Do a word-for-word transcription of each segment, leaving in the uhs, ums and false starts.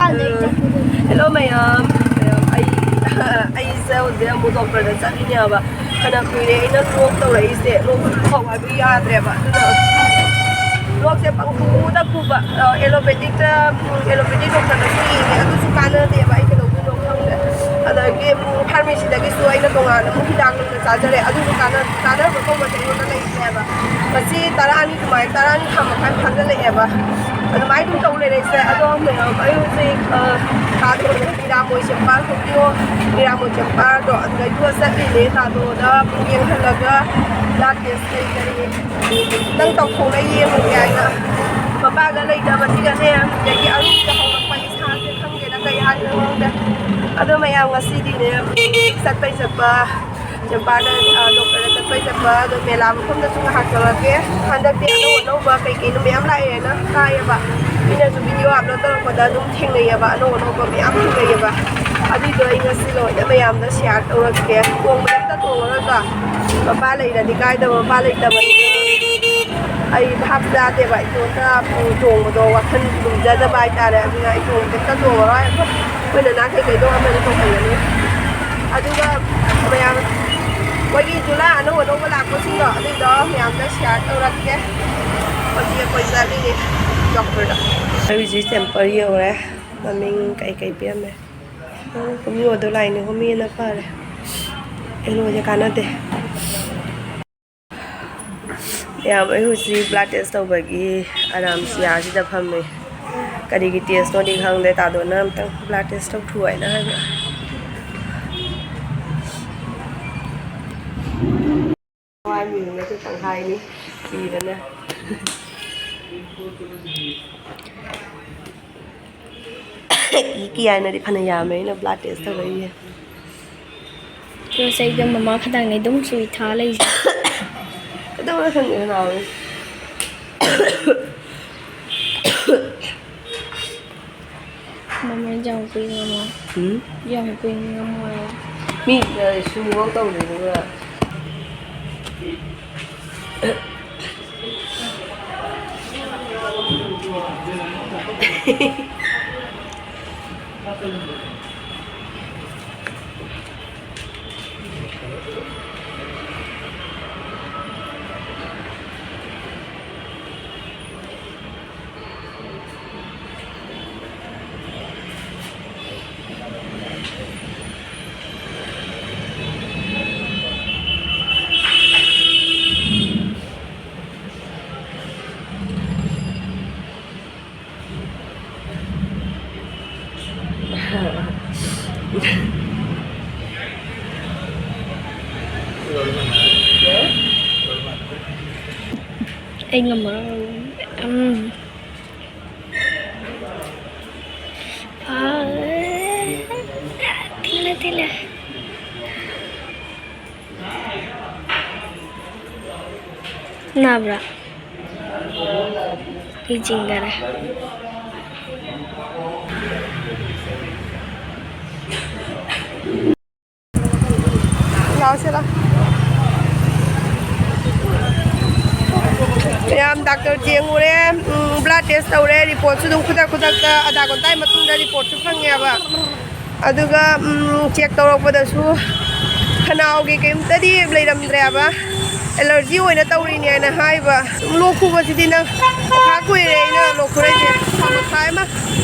Hello ꯃꯌꯥꯝ꯫ ꯃꯌꯥꯝ, ꯑꯩ, ꯑꯩꯁꯦ ꯍꯧꯖꯤꯛ ꯑꯃꯨꯛ ꯗꯣꯛꯇꯔꯗ ꯆꯠꯂꯤꯅꯦꯕ꯫ ꯐꯅ ꯀꯨꯏꯔꯦ ꯑꯩꯅ ꯂꯣꯛ ꯇꯧꯔꯛꯏꯁꯦ꯫ ꯂꯣꯛ ꯍꯧ ꯍꯥꯏꯕ ꯌꯥꯗ꯭ꯔꯦꯕ꯫ ꯑꯗꯨꯅ ꯂꯣꯛꯁꯦ ꯄꯪꯈꯨꯗ ꯈꯨꯕ꯫ ꯑ, ꯑꯦꯂꯣꯄꯦꯊꯤꯛꯇ, ꯎꯝ, ꯑꯦꯂꯣꯄꯦꯊꯤꯛ ꯗꯣꯛꯇꯔꯗꯁꯨ ꯌꯦꯡꯉꯦ꯫ ꯑꯗꯨꯁꯨ ꯀꯥꯟꯅꯗꯦꯕ꯫ ꯑꯩ ꯀꯩꯗꯧꯗꯣꯏꯅꯣ ꯈꯪꯗꯦ꯫ ꯑꯗꯒꯤ, ꯎꯝ, ꯐꯥꯔꯃꯦꯁꯤꯗꯒꯤꯁꯨ ꯑꯩꯅ ꯇꯣꯉꯥꯟꯅ ꯑꯃꯨꯛ ꯍꯤꯗꯥꯛ ꯂꯣꯝꯗ ꯆꯥꯖꯔꯦ꯫ ꯑꯗꯨꯁꯨ ꯀꯥꯟꯅ-, ꯀꯥꯟꯅꯕ ꯀꯧꯕꯁꯦ ꯑꯩꯉꯣꯟꯗ ꯂꯩꯇ꯭ꯔꯦꯕ꯫ ꯉꯁꯤ ꯇꯔꯥꯅꯤ ꯁꯨꯃꯥꯏꯅ, ꯇꯔꯥꯅꯤ ꯊꯥ ꯃꯈꯥꯏ ꯐꯥꯖꯤꯜꯂꯛꯑꯦꯕ꯫ ꯑꯗꯨꯃꯥꯏꯅ ꯑꯗꯨꯝ ꯇꯧ ꯂꯩꯔꯦ ꯑꯩꯁꯦ꯫ ꯑꯗꯣ ꯃꯌꯥꯝ, ꯑꯩ ꯍꯧꯖꯤꯛ, ꯑ, ꯀꯥꯗꯣ ꯃꯤꯔꯥꯃꯣꯏ ꯆꯦꯝꯄꯥꯜ ꯍꯣꯃꯤꯌꯣ, ꯃꯤꯔꯥꯃꯣꯏ ꯆꯦꯝꯄꯥꯜꯗꯣ ꯑꯗꯨꯗꯩꯗꯨꯗ ꯆꯠꯂꯤꯅꯦ꯫ ꯀꯥꯗꯣꯗ ꯌꯦꯡꯍꯜꯂꯒ ꯕ꯭ꯂꯠ ꯇꯦꯁ ꯀꯔꯤ ꯀꯔꯤ ꯈꯤꯇꯪ ꯇꯧꯊꯣꯛꯅ ꯌꯦꯡꯉꯨꯒꯦ ꯍꯥꯏꯅ꯫ ꯃꯄꯥꯒ ꯂꯩꯇꯕꯁꯤꯒꯅꯦ, ꯑꯗꯒꯤ ꯑꯔꯨꯝꯕ ꯍꯧꯔꯛꯄ ꯏꯁꯥꯁꯦ ꯈꯪꯗꯦꯗ ꯀꯩ ꯍꯥꯏꯗꯣꯏꯅꯣ ꯈꯪꯗꯦ꯫ ꯑꯗꯣ ꯃꯌꯥꯝ ꯉꯁꯤꯗꯤꯅꯦ ꯆꯠꯄꯩ ꯆꯠꯄ ꯆꯦꯝꯄꯥꯔꯗ, ꯑ, ꯗꯣꯛꯇꯔꯗ ꯆꯠꯄꯩ ꯆꯠꯄ, ꯑꯗꯣ ꯃꯦꯂꯥ ꯃꯐꯝꯗꯁꯨ ꯉꯥꯏꯍꯥꯛ ꯆꯠꯂꯛꯀꯦ꯫ ꯍꯟꯗꯛꯇꯤ ꯑꯅꯧ ꯑꯅꯧꯕ ꯀꯩ ꯀꯩꯅꯣ ꯃꯌꯥꯝ ꯂꯥꯛꯑꯦꯅ ꯇꯥꯏꯌꯦꯕ꯫ ꯃꯤꯅꯁꯨ ꯚꯤꯗꯤꯑꯣ ꯑꯞꯂꯣꯗ ꯇꯧꯔꯛꯄꯗ ꯑꯗꯨꯝ ꯊꯦꯡꯅꯩꯌꯦꯕ, ꯑꯅꯧ ꯑꯅꯧꯕ ꯃꯌꯥꯝ ꯊꯦꯡꯅꯩꯌꯦꯕ꯫ ꯑꯗꯨꯏꯗꯣ ꯑꯩ ꯉꯁꯤ ꯂꯣꯏꯅ ꯃꯌꯥꯝꯗ ꯁꯤꯌꯥꯔ ꯇꯧꯔꯛꯀꯦ꯫ ꯇꯣꯡꯕꯗꯤ ꯑꯝꯇ ꯇꯣꯡꯉꯔꯣꯏꯀꯣ꯫ ꯃꯄꯥ ꯂꯩꯔꯗꯤ ꯀꯥꯏꯗꯕ, ꯃꯄꯥ ꯂꯩꯇꯕꯅꯤꯅ ꯑꯩ ꯚꯥꯞ ꯆꯥꯗꯦꯕ꯫ ꯏꯇꯣꯝꯇ ꯇꯣꯡꯕꯗꯣ ꯋꯥꯈꯜ ꯂꯨꯝꯖꯗꯕ ꯍꯥꯏꯇꯥꯔꯦ꯫ ꯑꯗꯨꯅ ꯑꯩ ꯇꯣꯡꯕꯗꯤ ꯑꯝꯇ ꯇꯣꯡꯉꯔꯣꯏ꯫ ꯑꯩꯈꯣꯏ ꯅꯅꯥ ꯀꯩꯀꯩꯗꯣ ꯑꯃꯅ ꯇꯧꯍꯜꯂꯅꯤ꯫ ꯑꯗꯨꯒ ꯃꯌꯥꯝ ꯃꯣꯏꯒꯤ ꯖꯨꯂꯥ ꯑꯅꯧ ꯑꯅꯧꯕ ꯂꯥꯛꯄꯁꯤꯡꯗꯣ ꯑꯗꯨꯗꯣ ꯃꯌꯥꯝꯗ ꯁꯤꯌꯥꯔ ꯇꯧꯔꯛꯀꯦ꯫ ꯍꯧꯖꯤꯛ ꯑꯩꯈꯣꯏ ꯆꯠꯂꯤꯅꯦ ꯗꯣꯛꯇꯔꯗ꯫ ꯑꯩ ꯍꯧꯖꯤꯛ ꯆꯦꯝꯄꯔ ꯌꯧꯔꯦ꯫ ꯃꯃꯤꯡ ꯀꯩꯀꯩ ꯄꯤꯔꯝꯃꯦ꯫ ꯍꯣꯃꯤꯌꯣꯗꯣ ꯂꯥꯏꯅꯦ, ꯍꯣꯃꯤꯌꯣꯅ ꯐꯔꯦ꯫ ꯑꯦꯂꯣꯁꯦ ꯀꯥꯟꯅꯗꯦ꯫ ꯌꯥꯝ, ꯑꯩ ꯍꯧꯖꯤꯛ ꯕ꯭ꯂꯗ ꯇꯦꯁ ꯇꯧꯕꯒꯤ ꯑꯔꯥꯝꯁꯤꯌꯥꯁꯤꯗ ꯐꯝꯃꯤ꯫ ꯀꯔꯤꯒꯤ ꯇꯦꯁꯅꯣꯗꯤ ꯈꯪꯗꯦ, ꯇꯥꯗꯣꯟꯅ ꯑꯝꯇꯪ ꯕ꯭ꯂꯗ ꯇꯦꯁ ꯇꯧꯊꯣꯛꯑꯣ ꯍꯥꯏꯅ ꯍꯥꯏꯕ꯫ ꯍꯋꯥꯏ ꯃꯤꯃꯤꯅꯁꯨ ꯇꯪꯈꯥꯏꯅꯤ ꯁꯤꯗꯅ꯫ ꯀꯤ ꯀꯤ ꯍꯥꯏꯅꯗꯤ ꯐꯅ ꯌꯥꯝꯃꯦ ꯑꯩꯅ ꯕ꯭ꯂꯗ ꯇꯦꯁ ꯇꯧꯔꯛꯏꯁꯦ꯫ ꯉꯁꯥꯏꯗ ꯃꯃꯥ ꯈꯛꯇꯪꯅꯦ ꯑꯗꯨꯝ ꯁꯨꯏ ꯊꯥ ꯂꯩꯁꯦ꯫ ꯀꯩꯗꯧꯔ ꯈꯪꯗꯦ ꯅꯥꯎꯔꯤ꯫ ꯃꯃꯥ ꯌꯥꯝ ꯀꯨꯏ ꯉꯝꯃꯣ꯫ ꯎꯝ? ꯌꯥꯝ ꯀꯨꯏ ꯉꯝꯃꯣ꯫ ꯃꯤ, ꯑ, ꯁꯨꯕꯧ ꯇꯧꯗꯦ ꯑꯗꯨꯒ꯫ ꯑꯩ ꯉꯝꯃꯔꯣꯏ꯫ ꯎꯝ꯫ ꯐꯥ-, ꯊꯤꯜꯂꯦ, ꯊꯤꯜꯂꯦ꯫ ꯅꯥꯕ꯭ꯔꯥ? ꯑꯩ ꯆꯤꯡꯗꯔꯦ꯫ ꯂꯥꯛꯑꯣꯁꯦ, ꯂꯥꯛꯑꯣ꯫ ꯃꯌꯥꯝ, ꯗꯥꯛꯇꯔ ꯌꯦꯡꯉꯨꯔꯦ, ꯎꯝ, ꯕ꯭ꯂꯗ ꯇꯦꯁ ꯇꯧꯔꯦ, ꯔꯤꯄꯣꯔꯠꯁꯨ ꯑꯗꯨꯝ ꯈꯨꯗꯛ ꯈꯨꯗꯛꯇ, ꯑꯙꯥ ꯘꯟꯇꯥꯒꯤ ꯃꯇꯨꯡꯗ ꯔꯤꯄꯣꯔꯠꯁꯨ ꯐꯪꯉꯦꯕ꯫ ꯑꯗꯨꯒ, ꯎꯝ, ꯆꯦꯛ ꯇꯧꯔꯛꯄꯗꯁꯨ ꯈꯅꯥꯎꯒꯤ ꯀꯔꯤꯝꯇꯗꯤ ꯂꯩꯔꯝꯗ꯭ꯔꯦꯕ, ꯑꯦꯂꯔꯖꯤ ꯑꯣꯏꯅ ꯇꯧꯔꯤꯅꯦꯅ ꯍꯥꯏꯕ꯫ ꯂꯣꯛ ꯈꯨꯕꯁꯤꯗꯤ ꯅꯪ ꯄꯩꯈꯥ ꯀꯨꯏꯔꯦ ꯑꯩꯅ ꯂꯣꯛ ꯈꯨꯔꯛꯏꯁꯦ, ꯊꯥ ꯃꯈꯥꯏ ꯑꯃ,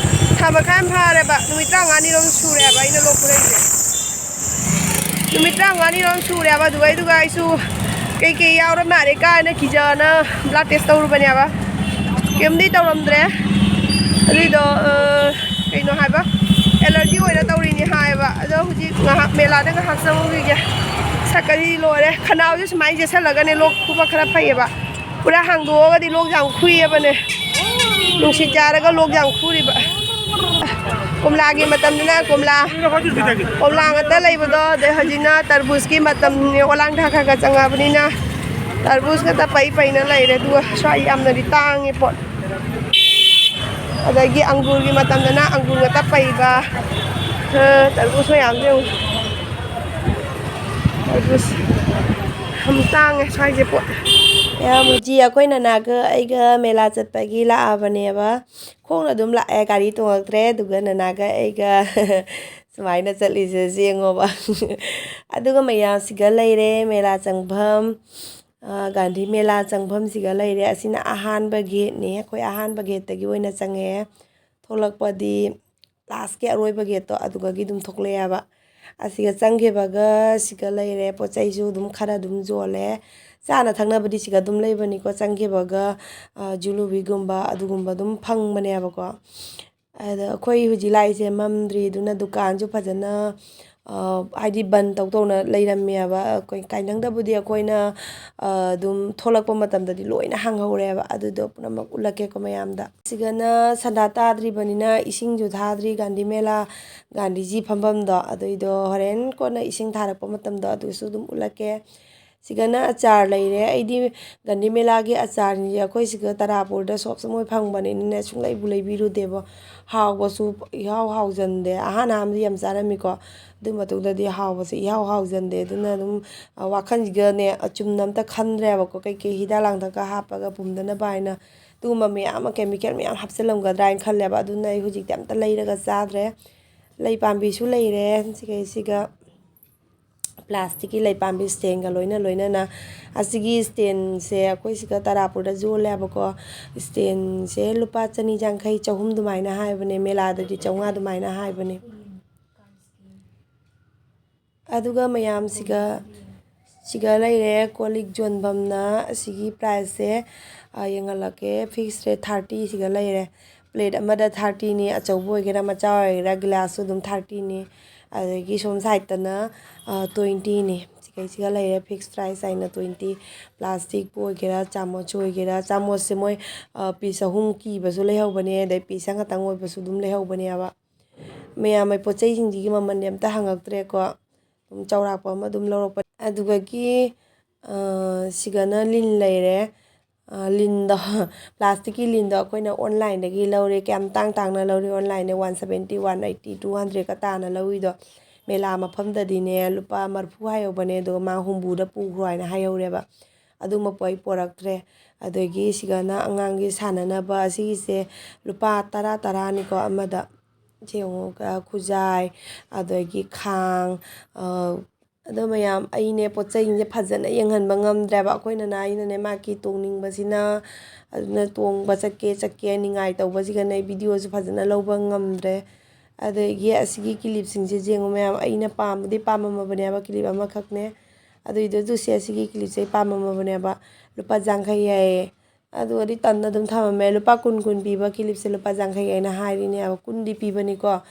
ꯊꯥ ꯃꯈꯥꯏ ꯑꯃ ꯐꯥꯔꯦꯕ, ꯅꯨꯃꯤꯠ ꯇꯔꯥꯃꯉꯥꯅꯤꯔꯣꯝ ꯁꯨꯔꯦꯕ ꯑꯩꯅ ꯂꯣꯛ ꯈꯨꯔꯛꯏꯁꯦ꯫ ꯅꯨꯃꯤꯠ ꯇꯔꯥꯃꯉꯥꯅꯤꯔꯣꯝ ꯁꯨꯔꯦꯕ꯫ ꯑꯗꯨꯒ ꯑꯩꯗꯨꯒ ꯑꯩꯁꯨ ꯀꯩꯀꯩ ꯌꯥꯎꯔ ꯃꯥꯜꯂꯦ ꯀꯥꯏꯅ ꯀꯤꯖꯅ ꯕ꯭ꯂꯗ ꯇꯦꯁ ꯇꯧꯔꯨꯕꯅꯦꯕ꯫ ꯀꯩꯝꯗꯤ ꯇꯧꯔꯝꯗ꯭ꯔꯦ꯫ ꯑꯗꯨꯏꯗꯣ, ꯑ, ꯀꯩꯅꯣ ꯍꯥꯏꯕ, ꯑꯦꯂꯔꯖꯤ ꯑꯣꯏꯅ ꯇꯧꯔꯤꯅꯤ ꯍꯥꯏꯌꯦꯕ꯫ ꯑꯗꯣ ꯍꯧꯖꯤꯛ ꯉꯥꯏꯍꯥꯛ ꯃꯦꯂꯥꯗ ꯉꯥꯏꯍꯥꯛ ꯆꯪꯉꯨꯈꯤꯒꯦ꯫ ꯁꯛꯀꯗꯤ ꯂꯣꯏꯔꯦ꯫ ꯈꯅꯥꯎꯁꯦ ꯁꯨꯃꯥꯏꯅ ꯌꯦꯠꯁꯜꯂꯒꯅꯦ ꯂꯣꯛ ꯈꯨꯕ ꯈꯔ ꯐꯩꯌꯦꯕ꯫ ꯄꯨꯔꯥ ꯍꯥꯡꯗꯣꯛꯑꯒꯗꯤ ꯂꯣꯛ ꯌꯥꯝ ꯈꯨꯏꯌꯦꯕꯅꯦ꯫ ꯅꯨꯡꯁꯤꯠ ꯆꯥꯔꯒ ꯂꯣꯛ ꯌꯥꯝ ꯈꯨꯔꯤꯕ꯫ ꯀꯣꯝꯂꯥꯒꯤ ꯃꯇꯝꯅꯤꯅ ꯀꯣꯝꯂꯥ, ꯀꯣꯝꯂꯥ ꯉꯥꯛꯇ ꯂꯩꯕꯗꯣ, ꯑꯗꯩ ꯍꯧꯖꯤꯛꯅ ꯇꯔꯕꯨꯖꯀꯤ ꯃꯇꯝꯅꯤ, ꯑꯣꯂꯥꯡ ꯊꯥ ꯈꯔ ꯈꯔ ꯆꯪꯉꯛꯑꯕꯅꯤꯅ ꯇꯔꯕꯨꯖ ꯈꯛꯇ ꯄꯩ ꯄꯩꯅ ꯂꯩꯔꯦ꯫ ꯑꯗꯨꯒ ꯁ꯭ꯋꯥꯏ ꯌꯥꯝꯅꯗꯤ ꯇꯥꯡꯉꯦ ꯄꯣꯠ꯫ ꯑꯗꯒꯤ ꯑꯪꯒꯨꯔꯒꯤ ꯃꯇꯝꯗꯅ ꯑꯪꯒꯨꯔ ꯉꯥꯛꯇ ꯄꯩꯕ꯫ ꯑ, ꯇꯔꯕꯨꯖ ꯃꯌꯥꯝꯁꯦ ꯌꯦꯡꯉꯨ꯫ ꯇꯔꯕꯨꯖ ꯌꯥꯝ ꯇꯥꯡꯉꯦ ꯁ꯭ꯋꯥꯏꯁꯦ ꯄꯣꯠ꯫ ꯃꯌꯥꯝ ꯍꯧꯖꯤꯛ ꯑꯩꯈꯣꯏ ꯅꯅꯥꯒ ꯑꯩꯒ ꯃꯦꯂꯥ ꯆꯠꯄꯒꯤ ꯂꯥꯛꯑꯕꯅꯦꯕ꯫ ꯈꯣꯡꯅ ꯑꯗꯨꯝ ꯂꯥꯛꯑꯦ, ꯒꯥꯔꯤ ꯇꯣꯡꯉꯛꯇ꯭ꯔꯦ꯫ ꯑꯗꯨꯒ ꯅꯅꯥꯒ ꯑꯩꯒ ꯁꯨꯃꯥꯏꯅ ꯆꯠꯂꯤꯁꯦ ꯌꯦꯡꯉꯣꯕ꯫ ꯑꯗꯨꯒ ꯃꯌꯥꯝꯁꯤꯒ ꯂꯩꯔꯦ ꯃꯦꯂꯥ ꯆꯪꯐꯝ, ꯑ, ꯒꯥꯟꯙꯤ ꯃꯦꯂꯥ ꯆꯪꯐꯝꯁꯤꯒ ꯂꯩꯔꯦ꯫ ꯑꯁꯤꯅ ꯑꯍꯥꯟꯕ ꯒꯦꯠꯅꯦ, ꯑꯩꯈꯣꯏ ꯑꯍꯥꯟꯕ ꯒꯦꯠꯇꯒꯤ ꯑꯣꯏꯅ ꯆꯪꯉꯛꯑꯦ꯫ ꯊꯣꯛꯂꯛꯄꯗꯤ ꯂꯥꯁꯀꯤ ꯑꯔꯣꯏꯕ ꯒꯦꯠꯇꯣ ꯑꯗꯨꯒꯒꯤ ꯑꯗꯨꯝ ꯊꯣꯛꯂꯛꯑꯦꯕ꯫ ꯑꯁꯤꯒ ꯆꯪꯈꯤꯕꯒ ꯁꯤꯒ ꯂꯩꯔꯦ, ꯄꯣꯠ ꯆꯩꯁꯨ ꯑꯗꯨꯝ ꯈꯔ ꯑꯗꯨꯝ ꯌꯣꯜꯂꯦ꯫ ꯆꯥꯅ ꯊꯛꯅꯕꯗꯤ ꯁꯤꯒ ꯑꯗꯨꯝ ꯂꯩꯕꯅꯤꯀꯣ, ꯆꯪꯈꯤꯕꯒ, ꯑ, ꯖꯨꯂꯨꯕꯤꯒꯨꯝꯕ ꯑꯗꯨꯒꯨꯝꯕ ꯑꯗꯨꯝ ꯐꯪꯕꯅꯦꯕꯀꯣ꯫ ꯑꯗ ꯑꯩꯈꯣꯏ ꯍꯧꯖꯤꯛ ꯂꯥꯛꯏꯁꯦ ꯃꯝꯗ꯭ꯔꯤ, ꯑꯗꯨꯅ ꯗꯨꯀꯥꯟꯁꯨ ꯐꯖꯅ, ꯑ, ꯍꯥꯏꯗꯤ ꯕꯟ ꯇꯧ ꯇꯧꯅ ꯂꯩꯔꯝꯃꯦꯕ꯫ ꯑꯩꯈꯣꯏ ꯀꯥꯏꯅꯪꯗꯕꯨꯗꯤ ꯑꯩꯈꯣꯏꯅ, ꯑ, ꯑꯗꯨꯝ ꯊꯣꯛꯂꯛꯄ ꯃꯇꯝꯗꯗꯤ ꯂꯣꯏꯅ ꯍꯥꯡꯍꯧꯔꯦꯕ꯫ ꯑꯗꯨꯗꯣ ꯄꯨꯝꯅꯃꯛ ꯎꯠꯂꯛꯀꯦꯀꯣ ꯃꯌꯥꯝꯗ꯫ ꯁꯤꯒꯅ ꯁꯟꯗꯥ ꯇꯥꯗ꯭ꯔꯤꯕꯅꯤꯅ ꯏꯁꯤꯡꯁꯨ ꯊꯥꯗ꯭ꯔꯤ꯫ ꯒꯥꯟꯙꯤ ꯃꯦꯂꯥ, ꯒꯥꯟꯙꯤꯖꯤ ꯐꯝꯐꯝꯗꯣ ꯑꯗꯨꯏꯗꯣ ꯍꯣꯔꯦꯟ ꯀꯣꯟꯅ ꯏꯁꯤꯡ ꯊꯥꯔꯛꯄ ꯃꯇꯝꯗꯣ ꯑꯗꯨꯁꯨ ꯑꯗꯨꯝ ꯎꯠꯂꯛꯀꯦ꯫ ꯁꯤꯒꯅ ꯑꯆꯥꯔ ꯂꯩꯔꯦ꯫ ꯑꯩꯗꯤ ꯒꯥꯟꯙꯤ ꯃꯦꯂꯥꯒꯤ ꯑꯆꯥꯔꯁꯦ ꯑꯩꯈꯣꯏ ꯁꯤꯒ ꯇꯔꯥꯄꯨꯔꯗ ꯁꯣꯞꯁ ꯃꯣꯏ ꯐꯪꯕꯅꯤꯅꯅꯦ ꯁꯨꯡꯂꯩꯕꯨ ꯂꯩꯕꯤꯔꯨꯗꯦꯕꯣ꯫ ꯍꯥꯎꯕꯁꯨ ꯏꯍꯥꯎ ꯍꯥꯎꯖꯟꯗꯦ꯫ ꯑꯍꯥꯟ ꯑꯍꯥꯟꯕꯗꯤ ꯌꯥꯝ ꯆꯥꯔꯝꯃꯤꯀꯣ, ꯑꯗꯨ ꯃꯇꯨꯡꯗꯗꯤ ꯍꯥꯎꯕꯁꯦ ꯏꯍꯥꯎ ꯍꯥꯎꯖꯟꯗꯦ꯫ ꯑꯗꯨꯅ ꯑꯗꯨꯝ, ꯑ, ꯋꯥꯈꯜꯁꯤꯒꯅꯦ ꯑꯆꯨꯝꯅ ꯑꯝꯇ ꯈꯟꯗ꯭ꯔꯦꯕꯀꯣ, ꯀꯩꯀꯩ ꯍꯤꯗꯥꯛ ꯂꯥꯡꯊꯛꯀ ꯍꯥꯞꯄꯒ ꯄꯨꯝꯗꯅꯕ ꯍꯥꯏꯅ꯫ ꯑꯗꯨꯒꯨꯝꯕ ꯃꯌꯥꯝ ꯑꯃ, ꯀꯦꯃꯤꯀꯦꯜ ꯃꯌꯥꯝ ꯍꯥꯞꯆꯤꯜꯂꯝꯒꯗ꯭ꯔꯥ ꯍꯥꯏꯅ ꯈꯜꯂꯦꯕ꯫ ꯑꯗꯨꯅ ꯑꯩ ꯍꯧꯖꯤꯛꯇꯤ ꯑꯝꯇ ꯂꯩꯔꯒ ꯆꯥꯗ꯭ꯔꯦ꯫ ꯂꯩ ꯄꯥꯝꯕꯤꯁꯨ ꯂꯩꯔꯦ ꯁꯤꯈꯩꯁꯤꯒ, ꯄ꯭ꯂꯥꯁꯇꯤꯛꯀꯤ ꯂꯩ ꯄꯥꯝꯕꯤ ꯁ꯭ꯇꯦꯟꯒ ꯂꯣꯏꯅ ꯂꯣꯏꯅꯅ꯫ ꯑꯁꯤꯒꯤ ꯁ꯭ꯇꯦꯟꯁꯦ ꯑꯩꯈꯣꯏ ꯁꯤꯒ ꯇꯔꯥꯄꯨꯔꯗ ꯌꯣꯜꯂꯦꯕꯀꯣ꯫ ꯁ꯭ꯇꯦꯟꯁꯦ ꯂꯨꯄꯥ ꯆꯅꯤ ꯌꯥꯡꯈꯩ, ꯆꯍꯨꯝ ꯑꯗꯨꯃꯥꯏꯅ ꯍꯥꯏꯕꯅꯦ, ꯃꯦꯂꯥꯗꯗꯤ ꯆꯥꯝꯃꯉꯥ ꯑꯗꯨꯃꯥꯏꯅ ꯍꯥꯏꯕꯅꯦ꯫ ꯑꯗꯨꯒ ꯃꯌꯥꯝꯁꯤꯒ, ꯁꯤꯒ ꯂꯩꯔꯦ ꯀꯣꯜ ꯂꯤꯛ ꯌꯣꯟꯐꯝꯅ꯫ ꯑꯁꯤꯒꯤ ꯄ꯭ꯔꯥꯏꯁꯁꯦ, ꯑ, ꯌꯦꯡꯍꯜꯂꯛꯀꯦ꯫ ꯐꯤꯛꯁ ꯔꯦꯠ ꯊꯥꯔꯇꯤ ꯁꯤꯒ ꯂꯩꯔꯦ꯫ ꯄ꯭ꯂꯦꯠ ꯑꯃꯗ ꯊꯥꯔꯇꯤꯅꯤ, ꯑꯆꯧꯕ ꯑꯣꯏꯒꯦꯔꯥ ꯃꯆꯥ ꯑꯣꯏꯒꯦꯔꯥ, ꯒꯤꯂꯥꯁꯁꯨ ꯑꯗꯨꯝ ꯊꯥꯔꯇꯤꯅꯤ꯫ ꯑꯗꯒꯤ ꯁꯣꯝ ꯁꯥꯏꯠꯇꯅ, ꯑ, ꯇ꯭ꯋꯦꯟꯇꯤꯅꯤ꯫ ꯁꯤꯈꯩꯁꯤꯒ ꯂꯩꯔꯦ ꯐꯤꯛꯁ ꯄ꯭ꯔꯥꯏꯁ ꯍꯥꯏꯅ ꯇ꯭ꯋꯦꯟꯇꯤ꯫ ꯄ꯭ꯂꯥꯁꯇꯤꯛꯄꯨ ꯑꯣꯏꯒꯦꯔꯥ, ꯆꯥꯃꯁꯁꯨ ꯑꯣꯏꯒꯦꯔꯥ, ꯆꯥꯃꯁꯁꯦ ꯃꯣꯏ, ꯑ, ꯄꯤꯁ ꯑꯍꯨꯝ ꯀꯤꯕꯁꯨ ꯂꯩꯍꯧꯕꯅꯦ, ꯑꯗꯩ ꯄꯤꯁ ꯑꯃꯈꯛꯇꯪ ꯑꯣꯏꯕꯁꯨ ꯑꯗꯨꯝ ꯂꯩꯍꯧꯕꯅꯦꯕ꯫ ꯃꯌꯥꯝ, ꯑꯩ ꯄꯣꯠ ꯆꯩꯁꯤꯡꯁꯤꯒꯤ ꯃꯃꯜꯗꯤ ꯑꯝꯇ ꯍꯪꯉꯛꯇ꯭ꯔꯦꯀꯣ꯫ ꯑꯗꯨꯝ ꯆꯥꯎꯔꯥꯛꯄ ꯑꯃ ꯑꯗꯨꯝ ꯂꯧꯔꯛꯄ꯫ ꯑꯗꯨꯗꯒꯤ, ꯑ, ꯁꯤꯒꯅ ꯂꯤꯟ ꯂꯩꯔꯦ꯫ ꯑ, ꯂꯤꯟꯗꯣ, ꯄ꯭ꯂꯥꯁꯇꯤꯛꯀꯤ ꯂꯤꯟꯗꯣ ꯑꯩꯈꯣꯏꯅ ꯑꯣꯟꯂꯥꯏꯟꯗꯒꯤ ꯂꯧꯔꯦ꯫ ꯀꯌꯥꯝ ꯇꯥꯡ ꯇꯥꯡꯅ ꯂꯧꯔꯦ ꯑꯣꯟꯂꯥꯏꯟꯗ? One seventy, one eighty, two ꯍꯟꯗ꯭ꯔꯦꯗꯀ ꯇꯥꯅ ꯂꯧꯔꯤꯗꯣ꯫ ꯃꯦꯂꯥ ꯃꯐꯝꯗꯗꯤꯅꯦ ꯂꯨꯄꯥ ꯃꯔꯤꯐꯨ ꯍꯥꯏꯍꯧꯕꯅꯦ, ꯑꯗꯨꯒ ꯃꯥ ꯍꯨꯝꯐꯨꯗ ꯄꯨꯈ꯭ꯔꯣ ꯍꯥꯏꯅ ꯍꯥꯏꯍꯧꯔꯦꯕ꯫ ꯑꯗꯨꯃꯛꯄꯨ ꯑꯩ ꯄꯣꯔꯛꯇ꯭ꯔꯦ꯫ ꯑꯗꯒꯤ ꯁꯤꯒꯅ ꯑꯉꯥꯡꯒꯤ ꯁꯥꯟꯅꯅꯕ, ꯑꯁꯤꯒꯤꯁꯦ ꯂꯨꯄꯥ ꯇꯔꯥ ꯇꯔꯥꯅꯤꯀꯣ ꯑꯃꯗ꯫ ꯁꯤ ꯌꯦꯡꯉꯣ, ꯈꯨꯖꯥꯏ, ꯑꯗꯒꯤ ꯈꯥꯡ, ꯑꯗꯣ ꯃꯌꯥꯝ, ꯑꯩꯅꯦ ꯄꯣꯠ ꯆꯩꯁꯤꯡꯁꯦ ꯐꯖꯅ ꯌꯦꯡꯍꯟꯕ ꯉꯝꯗ꯭ꯔꯦꯕ꯫ ꯑꯩꯈꯣꯏ ꯅꯅꯥꯏꯅꯅꯦ ꯃꯥꯒꯤ ꯇꯣꯡꯅꯤꯡꯕꯁꯤꯅ, ꯑꯗꯨꯅ ꯇꯣꯡꯕ ꯆꯠꯀꯦ ꯆꯠꯀꯦ ꯅꯤꯡꯉꯥꯏ ꯇꯧꯕꯁꯤꯒꯅꯦ ꯑꯩ ꯚꯤꯗꯤꯑꯣꯁꯨ ꯐꯖꯅ ꯂꯧꯕ ꯉꯝꯗ꯭ꯔꯦ꯫ ꯑꯗꯒꯤ ꯑꯁꯤꯒꯤ ꯀꯤꯂꯤꯞꯁꯤꯡꯁꯦ ꯌꯦꯡꯉꯣ ꯃꯌꯥꯝ, ꯑꯩꯅ ꯄꯥꯝꯕꯗꯤ ꯄꯥꯝꯃꯝꯃꯕꯅꯦꯕ, ꯀꯤꯂꯤꯞ ꯑꯃꯈꯛꯅꯦ꯫ ꯑꯗꯨꯏꯗꯨ ꯑꯗꯨꯁꯦ ꯑꯁꯤꯒꯤ ꯀꯤꯂꯤꯞꯁꯦ ꯑꯩ ꯄꯥꯝꯃꯝꯃꯕꯅꯦꯕ꯫ ꯂꯨꯄꯥ ꯌꯥꯡꯈꯩ ꯍꯥꯏꯌꯦ꯫ ꯑꯗꯨꯒꯗꯤ ꯇꯟꯅ ꯑꯗꯨꯝ ꯊꯝꯃꯝꯃꯦ꯫ ꯂꯨꯄꯥ ꯀꯨꯟ, ꯀꯨꯟ ꯄꯤꯕ ꯀꯤꯂꯤꯞꯁꯦ ꯂꯨꯄꯥ ꯌꯥꯡꯈꯩ ꯍꯥꯏꯅ ꯍꯥꯏꯔꯤꯅꯦꯕ꯫ ꯀꯨꯟꯗꯤ ꯄꯤꯕꯅꯤꯀꯣ꯫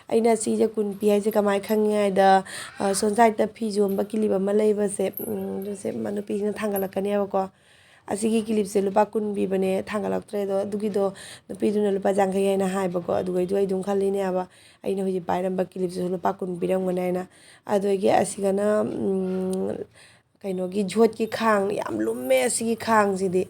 ꯑꯩꯅ ꯁꯤꯁꯦ ꯀꯨꯟ ꯄꯤ ꯍꯥꯏꯁꯦ ꯀꯃꯥꯏꯅ ꯈꯪꯉꯤ ꯍꯥꯏꯗ, ꯑ, ꯁꯣꯝ ꯁꯥꯏꯠꯇ ꯐꯤ ꯌꯣꯟꯕ ꯀꯤꯂꯤꯞ ꯑꯃ ꯂꯩꯕꯁꯦ, ꯎꯝ, ꯑꯗꯨꯁꯦ ꯃ-, ꯅꯨꯄꯤꯁꯤꯅ ꯊꯥꯡꯒꯠꯂꯛꯀꯅꯦꯕꯀꯣ꯫ ꯑꯁꯤꯒꯤ ꯀꯤꯂꯤꯞꯁꯦ ꯂꯨꯄꯥ ꯀꯨꯟ ꯄꯤꯕꯅꯦ, ꯊꯥꯡꯒꯠꯂꯛꯇ꯭ꯔꯦ ꯑꯗꯣ꯫ ꯑꯗꯨꯒꯤꯗꯣ ꯅꯨꯄꯤꯗꯨꯅ ꯂꯨꯄꯥ ꯌꯥꯡꯈꯩ ꯍꯥꯏꯅ ꯍꯥꯏꯕꯀꯣ꯫ ꯑꯗꯨꯒꯩꯗꯨ ꯑꯩ ꯑꯗꯨꯝ ꯈꯜꯂꯤꯅꯦꯕ, ꯑꯩꯅ ꯍꯧꯖꯤꯛ ꯄꯥꯏꯔꯝꯕ ꯀꯤꯂꯤꯞꯁꯤꯁꯨ ꯂꯨꯄꯥ ꯀꯨꯟ ꯄꯤꯔꯝꯒꯅꯤ ꯍꯥꯏꯅ꯫ ꯑꯗꯨꯗꯒꯤ ꯑꯁꯤꯒꯅ, ꯎꯝ, ꯀꯩꯅꯣꯒꯤ ꯌꯣꯠꯀꯤ ꯈꯥꯡ, ꯌꯥꯝ ꯂꯨꯝꯃꯦ ꯑꯁꯤꯒꯤ ꯈꯥꯡꯁꯤꯗꯤ꯫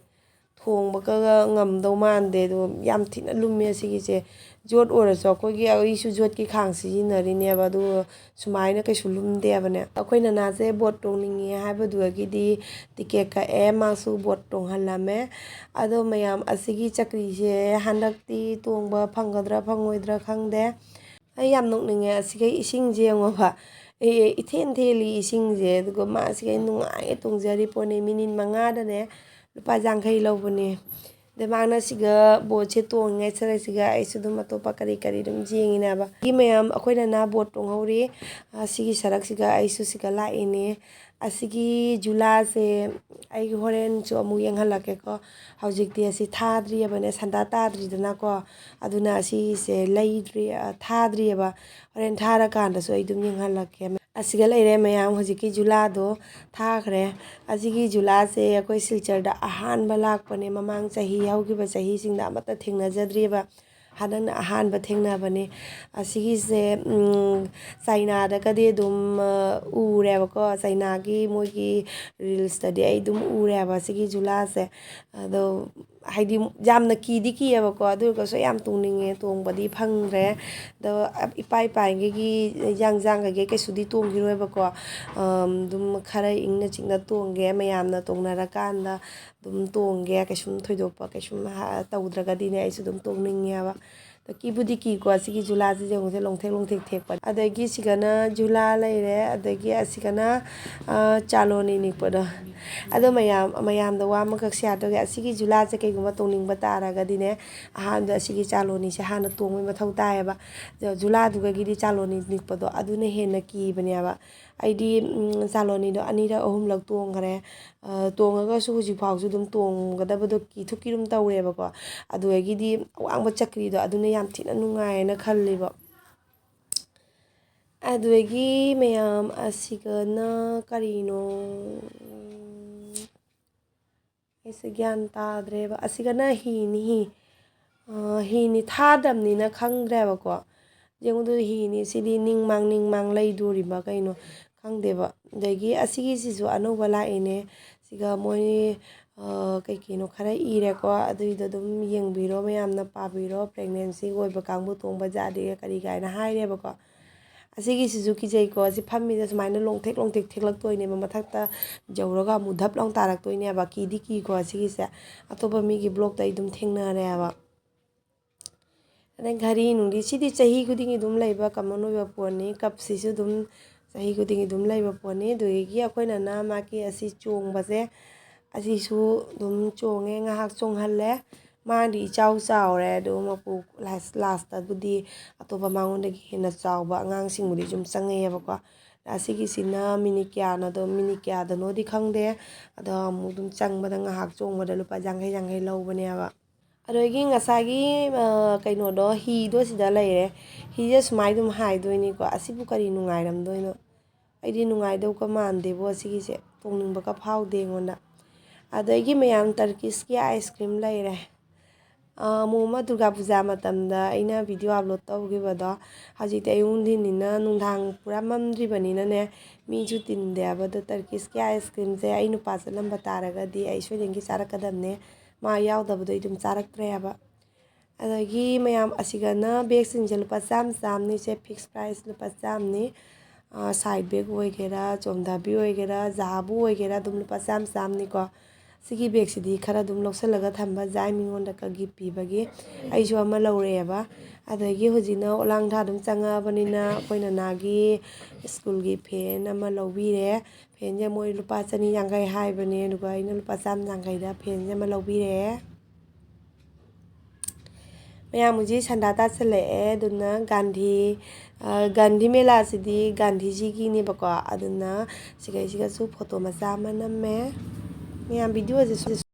ꯊꯣꯡꯕꯒ ꯉꯝꯗꯧ ꯃꯥꯟꯗꯦ꯫ ꯑꯗꯣ ꯌꯥꯝ ꯊꯤꯅ ꯂꯨꯝꯃꯦ ꯑꯁꯤꯒꯤꯁꯦ꯫ ꯌꯣꯠ ꯑꯣꯏꯔꯁꯨ ꯑꯩꯈꯣꯏꯒꯤ, ꯑꯩꯁꯨ ꯌꯣꯠꯀꯤ ꯈꯥꯡ ꯁꯤꯖꯤꯟꯅꯔꯤꯅꯦꯕ, ꯑꯗꯨꯒ ꯁꯨꯃꯥꯏꯅ ꯀꯩꯁꯨ ꯂꯨꯝꯗꯦꯕꯅꯦ꯫ ꯑꯩꯈꯣꯏ ꯅꯅꯥꯁꯦ ꯕꯣꯠ ꯇꯣꯡꯅꯤꯡꯉꯦ ꯍꯥꯏꯕꯗꯨꯗꯒꯤꯗꯤ ꯇꯤꯀꯦꯠ ꯀꯛꯑꯦ, ꯃꯥꯁꯨ ꯕꯣꯠ ꯇꯣꯡꯍꯜꯂꯝꯃꯦ꯫ ꯑꯗꯣ ꯃꯌꯥꯝ, ꯑꯁꯤꯒꯤ ꯆꯀ꯭ꯔꯤꯁꯦ ꯍꯟꯗꯛꯇꯤ ꯇꯣꯡꯕ ꯐꯪꯒꯗ꯭ꯔꯥ ꯐꯪꯉꯣꯏꯗ꯭ꯔꯥ ꯈꯪꯗꯦ꯫ ꯑꯩ ꯌꯥꯝ ꯅꯣꯛꯅꯤꯡꯉꯦ꯫ ꯑꯁꯤꯒꯩ ꯏꯁꯤꯡꯁꯦ ꯌꯦꯡꯉꯣꯕ꯫ ꯑꯦ, ꯑꯦ, ꯏꯊꯦꯟ ꯊꯦꯜꯂꯤ ꯏꯁꯤꯡꯁꯦ꯫ ꯑꯗꯨꯒ ꯃꯥ ꯑꯁꯤꯒꯩ ꯅꯨꯡꯉꯥꯏꯅ ꯇꯣꯡꯖꯔꯤ ꯄꯣꯠꯅꯤ꯫ ꯃꯤꯅꯤꯠ ꯃꯉꯥꯗꯅꯦ ꯂꯨꯄꯥ ꯌꯥꯡꯈꯩ ꯂꯧꯕꯅꯦ꯫ ꯑꯗꯩ ꯃꯥꯅ ꯁꯤꯒ ꯕꯣꯠꯁꯦ ꯇꯣꯡꯉꯤꯉꯩ ꯁꯔꯛꯁꯤꯒ ꯑꯩꯁꯨ ꯑꯗꯨꯝ ꯑꯇꯣꯞꯄ ꯀꯔꯤ ꯀꯔꯤ ꯑꯗꯨꯝ ꯌꯦꯡꯉꯤꯅꯦꯕ꯫ ꯁꯤ ꯃꯌꯥꯝ, ꯑꯩꯈꯣꯏ ꯅꯅꯥ ꯕꯣꯠ ꯇꯣꯡꯍꯧꯔꯤ꯫ ꯑ, ꯁꯤꯒꯤ ꯁꯔꯛꯁꯤꯒ ꯑꯩꯁꯨ ꯁꯤꯒ ꯂꯥꯛꯏꯅꯦ꯫ ꯑꯁꯤꯒꯤ ꯖꯨꯂꯥꯁꯦ ꯑꯩ ꯍꯣꯔꯦꯟꯁꯨ ꯑꯃꯨꯛ ꯌꯦꯡꯍꯜꯂꯛꯀꯦꯀꯣ꯫ ꯍꯧꯖꯤꯛꯇꯤ ꯑꯁꯤ ꯊꯥꯗ꯭ꯔꯤꯑꯕꯅꯦ, ꯁꯟꯗꯥ ꯇꯥꯗ꯭ꯔꯤꯗꯅꯀꯣ꯫ ꯑꯗꯨꯅ ꯑꯁꯤꯁꯦ ꯂꯩꯗ꯭ꯔꯤ, ꯑ, ꯊꯥꯗ꯭ꯔꯤꯑꯕ꯫ ꯍꯣꯔꯦꯟ ꯊꯥꯔꯀꯥꯟꯗꯁꯨ ꯑꯩ ꯑꯗꯨꯝ ꯌꯦꯡꯍꯜꯂꯛꯀꯦ꯫ ꯑꯁꯤꯒ ꯂꯩꯔꯦ ꯃꯌꯥꯝ, ꯍꯧꯖꯤꯛꯀꯤ ꯖꯨꯂꯥꯗꯣ ꯊꯥꯈ꯭ꯔꯦ꯫ ꯑꯁꯤꯒꯤ ꯖꯨꯂꯥꯁꯦ ꯑꯩꯈꯣꯏ ꯁꯤꯜꯆꯔꯗ ꯑꯍꯥꯟꯕ ꯂꯥꯛꯄꯅꯦ꯫ ꯃꯃꯥꯡ ꯆꯍꯤ, ꯍꯧꯈꯤꯕ ꯆꯍꯤꯁꯤꯡꯗ ꯑꯃꯠꯇ ꯊꯦꯡꯅꯖꯗ꯭ꯔꯤꯕ꯫ ꯍꯟꯗꯛꯅ ꯑꯍꯥꯟꯕ ꯊꯦꯡꯅꯕꯅꯦ꯫ ꯑꯁꯤꯒꯤꯁꯦ, ꯎꯝ, ꯆꯥꯏꯅꯥꯗꯒꯗꯤ ꯑꯗꯨꯝ, ꯑ, ꯎꯔꯦꯕꯀꯣ꯫ ꯆꯥꯏꯅꯥꯒꯤ ꯃꯣꯏꯒꯤ ꯔꯤꯜꯁꯇꯗꯤ ꯑꯩ ꯑꯗꯨꯝ ꯎꯔꯦꯕ ꯁꯤꯒꯤ ꯖꯨꯂꯥꯁꯦ꯫ ꯑꯗꯣ ꯍꯥꯏꯗꯤ ꯌꯥꯝꯅ ꯀꯤꯗꯤ ꯀꯤꯌꯦꯕꯀꯣ, ꯑꯗꯨ ꯑꯣꯏꯔꯒꯁꯨ ꯌꯥꯝ ꯇꯣꯡꯅꯤꯡꯉꯦ꯫ ꯇꯣꯡꯕꯗꯤ ꯐꯪꯗ꯭ꯔꯦ꯫ ꯑꯗꯣ ꯏꯄꯥꯏ ꯄꯥꯏꯒꯩꯒꯤ ꯌꯥꯡ ꯌꯥꯡꯒꯩꯒꯩ ꯀꯩꯁꯨꯗꯤ ꯇꯣꯡꯈꯤꯔꯣꯏꯕꯀꯣ꯫ ꯑꯗꯨꯝ ꯈꯔ ꯏꯪꯅ ꯆꯤꯛꯅ ꯇꯣꯡꯒꯦ, ꯃꯌꯥꯝꯅ ꯇꯣꯡꯅꯔꯀꯥꯟꯗ ꯑꯗꯨꯝ ꯇꯣꯡꯒꯦ꯫ ꯀꯩꯁꯨꯝ ꯊꯣꯏꯗꯣꯛꯄ ꯀꯩꯁꯨꯝ ꯇꯧꯗ꯭ꯔꯒꯗꯤꯅꯦ, ꯑꯩꯁꯨ ꯑꯗꯨꯝ ꯇꯣꯡꯅꯤꯡꯉꯦꯕ꯫ ꯑꯗꯣ ꯀꯤꯕꯨꯗꯤ ꯀꯤꯀꯣ, ꯁꯤꯒꯤ ꯖꯨꯂꯥꯁꯦ ꯌꯦꯡꯉꯨꯁꯦ, ꯂꯣꯡꯊꯦꯛ ꯂꯣꯡꯊꯦꯛ ꯊꯦꯛꯄ꯫ ꯑꯗꯒꯤ ꯁꯤꯒꯅ ꯖꯨꯂꯥ ꯂꯩꯔꯦ, ꯑꯗꯒꯤ ꯑꯁꯤꯒꯅ ꯆꯥꯂꯣꯅꯤ ꯅꯤꯛꯄꯗꯣ꯫ ꯑꯗꯣ ꯃꯌꯥꯝ, ꯃꯌꯥꯝꯗ ꯋꯥ ꯑꯃꯈꯛ ꯁꯤꯌꯥꯔ ꯇꯧꯒꯦ꯫ ꯑꯁꯤꯒꯤ ꯖꯨꯂꯥꯁꯦ ꯀꯩꯒꯨꯝꯕ ꯇꯣꯡꯅꯤꯡꯕ ꯇꯥꯔꯒꯗꯤꯅꯦ, ꯑꯍꯥꯟꯕꯗ ꯑꯁꯤꯒꯤ ꯆꯥꯂꯣꯅꯤꯁꯦ ꯍꯥꯟꯅ ꯇꯣꯡꯕꯩ ꯃꯊꯧ ꯇꯥꯏꯌꯦꯕ꯫ ꯑꯗꯣ ꯖꯨꯂꯥꯗꯨꯒꯒꯤꯗꯤ ꯆꯥꯂꯣꯅꯤ ꯅꯤꯛꯄꯗꯣ ꯑꯗꯨꯅ ꯍꯦꯟꯅ ꯀꯤꯕꯅꯦꯕ꯫ ꯑꯩꯗꯤ ꯆꯥꯂꯣꯅꯤꯗꯣ ꯑꯅꯤꯔꯛ ꯑꯍꯨꯝꯂꯛ ꯇꯣꯡꯈꯔꯦ꯫ ꯇꯣꯡꯉꯒꯁꯨ ꯍꯧꯖꯤꯛꯐꯥꯎꯁꯨ ꯑꯗꯨꯝ ꯇꯣꯡꯒꯗꯕꯗꯣ ꯀꯤꯊꯨꯛꯀꯤꯗꯨꯝ ꯇꯧꯔꯦꯕꯀꯣ꯫ ꯑꯗꯨꯗꯒꯤꯗꯤ ꯑꯋꯥꯡꯕ ꯆꯀ꯭ꯔꯤꯗꯣ ꯑꯗꯨꯅ ꯌꯥꯝ ꯊꯤꯅ ꯅꯨꯡꯉꯥꯏꯌꯦꯅ ꯈꯜꯂꯤꯕ꯫ ꯑꯗꯨꯗꯒꯤ ꯃꯌꯥꯝ ꯑꯁꯤꯒꯅ ꯀꯔꯤꯅꯣ? ꯑꯩꯁꯦ ꯒ꯭ꯌꯥꯟ ꯇꯥꯗ꯭ꯔꯦꯕ꯫ ꯑꯁꯤꯒꯅ ꯍꯤꯅꯤ, ꯍꯤ꯫ ꯍꯤꯅꯤ ꯊꯥꯗꯕꯅꯤꯅ ꯈꯪꯗ꯭ꯔꯦꯕꯀꯣ꯫ ꯌꯦꯡꯉꯨꯗꯨ, ꯍꯤꯅꯤ ꯁꯤꯗꯤ ꯅꯤꯡ ꯃꯥꯡ ꯅꯤꯡ ꯃꯥꯡ ꯂꯩꯗꯣꯔꯤꯕ ꯀꯩꯅꯣ ꯈꯪꯗꯦꯕ꯫ ꯑꯗꯒꯤ ꯑꯁꯤꯒꯤꯁꯤꯁꯨ ꯑꯅꯧꯕ ꯂꯥꯛꯏꯅꯦ꯫ ꯁꯤꯒ ꯃꯣꯏ ꯀꯩ ꯀꯩꯅꯣ ꯈꯔ ꯏꯔꯦꯀꯣ꯫ ꯑꯗꯨꯏꯗꯣ ꯑꯗꯨꯝ ꯌꯦꯡꯕꯤꯔꯣ, ꯃꯌꯥꯝꯅ ꯄꯥꯕꯤꯔꯣ꯫ ꯄ꯭ꯔꯦꯒꯅꯦꯟꯁꯤ ꯑꯣꯏꯕ ꯀꯥꯡꯕꯨ ꯇꯣꯡꯕ ꯌꯥꯗꯦ ꯀꯔꯤ ꯀꯥꯏꯅ ꯍꯥꯏꯔꯦꯕꯀꯣ꯫ ꯑꯁꯤꯒꯤꯁꯤꯁꯨ ꯀꯤꯖꯩꯀꯣ꯫ ꯑꯁꯤ ꯐꯝꯃꯤꯗ ꯁꯨꯃꯥꯏꯅ ꯂꯣꯡꯊꯦꯛ ꯂꯣꯡꯊꯦꯛ ꯊꯦꯛꯂꯛꯇꯣꯏꯅꯦꯕ꯫ ꯃꯊꯛꯇ ꯌꯧꯔꯒ ꯑꯃꯨꯛ ꯙꯞ ꯂꯥꯎ ꯇꯥꯔꯛꯇꯣꯏꯅꯦꯕ꯫ ꯀꯤꯗꯤ ꯀꯤꯀꯣ ꯑꯁꯤꯒꯤꯁꯦ꯫ ꯑꯇꯣꯞꯄ ꯃꯤꯒꯤ ꯕ꯭ꯂꯣꯛꯇ ꯑꯩ ꯑꯗꯨꯝ ꯊꯦꯡꯅꯔꯦꯕ꯫ ꯑꯗꯩ ꯘꯔꯤ ꯅꯨꯡꯗꯤ ꯁꯤꯗꯤ ꯆꯍꯤ ꯈꯨꯗꯤꯡꯒꯤ ꯑꯗꯨꯝ ꯂꯩꯕ ꯀꯃꯟ ꯑꯣꯏꯕ ꯄꯣꯠꯅꯤ꯫ ꯀꯞꯁꯤꯁꯨ ꯑꯗꯨꯝ ꯆꯍꯤ ꯈꯨꯗꯤꯡꯒꯤ ꯑꯗꯨꯝ ꯂꯩꯕ ꯄꯣꯠꯅꯤ꯫ ꯑꯗꯨꯗꯒꯤ ꯑꯩꯈꯣꯏꯅꯅ ꯃꯥꯒꯤ ꯑꯁꯤ ꯆꯣꯡꯕꯁꯦ, ꯑꯁꯤꯁꯨ ꯑꯗꯨꯝ ꯆꯣꯡꯉꯦ, ꯉꯥꯏꯍꯥꯛ ꯆꯣꯡꯍꯜꯂꯦ꯫ ꯃꯥꯗꯤ ꯏꯆꯥꯎ ꯆꯥꯎꯔꯦ, ꯑꯗꯨ ꯃꯄꯨ ꯂꯥꯁ-, ꯂꯥꯁꯇꯕꯨꯗꯤ ꯑꯇꯣꯞꯄ ꯃꯉꯣꯟꯗꯒꯤ ꯍꯦꯟꯅ ꯆꯥꯎꯕ ꯑꯉꯥꯡꯁꯤꯡꯕꯨꯗꯤ ꯁꯨꯝ ꯆꯪꯉꯛꯑꯦꯕꯀꯣ꯫ ꯑꯁꯤꯒꯤꯁꯤꯅ ꯃꯤꯅꯤꯠ ꯀꯌꯥꯅꯣꯗꯣ, ꯃꯤꯅꯤꯠ ꯀꯌꯥꯗꯅꯣꯗꯤ ꯈꯪꯗꯦ꯫ ꯑꯗꯣ ꯑꯃꯨꯛ ꯑꯗꯨꯝ ꯆꯪꯕꯗ ꯉꯥꯏꯍꯥꯛ ꯆꯣꯡꯕꯗ ꯂꯨꯄꯥ ꯌꯥꯡꯈꯩ ꯌꯥꯡꯈꯩ ꯂꯧꯕꯅꯦꯕ꯫ ꯑꯗꯒꯤ ꯉꯁꯥꯏꯒꯤ, ꯑ, ꯀꯩꯅꯣꯗꯣ, ꯍꯤꯗꯣ ꯁꯤꯗ ꯂꯩꯔꯦ꯫ ꯍꯤꯁꯦ ꯁꯨꯃꯥꯏꯅ ꯑꯗꯨꯝ ꯍꯥꯏꯗꯣꯏꯅꯤꯀꯣ꯫ ꯑꯁꯤꯕꯨ ꯀꯔꯤ ꯅꯨꯡꯉꯥꯏꯔꯝꯗꯣꯏꯅꯣ? ꯑꯩꯗꯤ ꯅꯨꯡꯉꯥꯏꯗꯧꯒ ꯃꯥꯟꯗꯦꯕꯣ ꯑꯁꯤꯒꯤꯁꯦ꯫ ꯇꯣꯡꯅꯤꯡꯕꯒ ꯐꯥꯎꯗꯦ ꯑꯩꯉꯣꯟꯗ꯫ ꯑꯗꯒꯤ ꯃꯌꯥꯝ ꯇꯔꯀꯤꯁꯀꯤ ꯑꯥꯏꯁ ꯀ꯭ꯔꯤꯝ ꯂꯩꯔꯦ꯫ ꯑ, ꯑꯃꯨꯛ ꯑꯃ ꯗꯨꯔꯒꯥ ꯄꯨꯖꯥ ꯃꯇꯝꯗ ꯑꯩꯅ ꯚꯤꯗꯤꯑꯣ ꯑꯞꯂꯣꯗ ꯇꯧꯈꯤꯕꯗꯣ, ꯍꯧꯖꯤꯛꯇꯤ ꯑꯌꯨꯛ ꯅꯨꯡꯊꯤꯟꯅꯤꯅ, ꯅꯨꯡꯗꯥꯡ ꯄꯨꯔꯥ ꯃꯝꯗ꯭ꯔꯤꯕꯅꯤꯅꯅꯦ, ꯃꯤꯁꯨ ꯇꯤꯟꯗꯦꯕ꯫ ꯑꯗꯣ ꯇꯔꯀꯤꯁꯀꯤ ꯑꯥꯏꯁ ꯀ꯭ꯔꯤꯝꯁꯦ ꯑꯩ ꯅꯨꯄꯥ ꯆꯠꯂꯝꯕ ꯇꯥꯔꯒꯗꯤ ꯑꯩ ꯁꯣꯏꯗꯅꯒꯤ ꯆꯥꯔꯛꯀꯗꯕꯅꯦ꯫ ꯃꯥ ꯌꯥꯎꯗꯕꯗꯣ ꯑꯩ ꯑꯗꯨꯝ ꯆꯥꯔꯛꯇ꯭ꯔꯦꯕ꯫ ꯑꯗꯒꯤ ꯃꯌꯥꯝ, ꯑꯁꯤꯒꯅ ꯕꯦꯒꯁꯤꯡꯁꯦ ꯂꯨꯄꯥ ꯆꯥꯝꯃ ꯆꯥꯝꯃꯅꯤ꯫ ꯁꯦ ꯐꯤꯛꯁ ꯄ꯭ꯔꯥꯏꯁ ꯂꯨꯄꯥ ꯆꯥꯝꯃꯅꯤ꯫ ꯁꯥꯏꯠ ꯕꯦꯒ ꯑꯣꯏꯒꯦꯔꯥ, ꯆꯣꯝꯊꯥꯕꯤ ꯑꯣꯏꯒꯦꯔꯥ, ꯖꯍꯥꯕꯨ ꯑꯣꯏꯒꯦꯔꯥ, ꯑꯗꯨꯝ ꯂꯨꯄꯥ ꯆꯥꯝꯃ ꯆꯥꯝꯃꯅꯤꯀꯣ꯫ ꯁꯤꯒꯤ ꯕꯦꯒꯁꯤꯗꯤ ꯈꯔ ꯑꯗꯨꯝ ꯂꯧꯁꯜꯂꯒ ꯊꯝꯕ ꯖꯥꯏ ꯃꯤꯉꯣꯟꯗ ꯒꯤꯐ ꯄꯤꯕꯒꯤ꯫ ꯑꯩꯁꯨ ꯑꯃ ꯂꯧꯔꯛꯑꯦꯕ꯫ ꯑꯗꯒꯤ ꯍꯧꯖꯤꯛꯅ ꯑꯣꯂꯥꯡꯊꯥ ꯑꯗꯨꯝ ꯆꯪꯉꯛꯑꯕꯅꯤꯅ ꯑꯩꯈꯣꯏ ꯅꯅꯥꯒꯤ ꯁ꯭ꯀꯨꯜꯒꯤ ꯐꯦꯟ ꯑꯃ ꯂꯧꯕꯤꯔꯦ꯫ ꯐꯦꯟꯁꯦ ꯃꯣꯏ ꯂꯨꯄꯥ ꯆꯅꯤ ꯌꯥꯡꯈꯩ ꯍꯥꯏꯕꯅꯦ, ꯑꯗꯨꯒ ꯑꯩꯅ ꯂꯨꯄꯥ ꯆꯥꯝꯃ ꯌꯥꯡꯈꯩꯗ ꯐꯦꯟꯁꯦ ꯑꯃ ꯂꯧꯕꯤꯔꯦ꯫ ꯃꯌꯥꯝ ꯍꯧꯖꯤꯛ ꯁꯟꯗꯥ ꯇꯥꯁꯜꯂꯛꯑꯦ, ꯑꯗꯨꯅ ꯒꯥꯟꯙꯤ, ꯑ, ꯒꯥꯟꯙꯤ ꯃꯦꯂꯥꯁꯤꯗꯤ ꯒꯥꯟꯙꯤꯖꯤꯒꯤꯅꯦꯕꯀꯣ, ꯑꯗꯨꯅ ꯁꯤꯈꯩꯁꯤꯒꯁꯨ ꯐꯣꯇꯣ ꯃꯆꯥ ꯑꯃ ꯅꯝꯃꯦ꯫ ꯃꯌꯥꯝ ꯚꯤꯗꯤꯑꯣꯁꯦ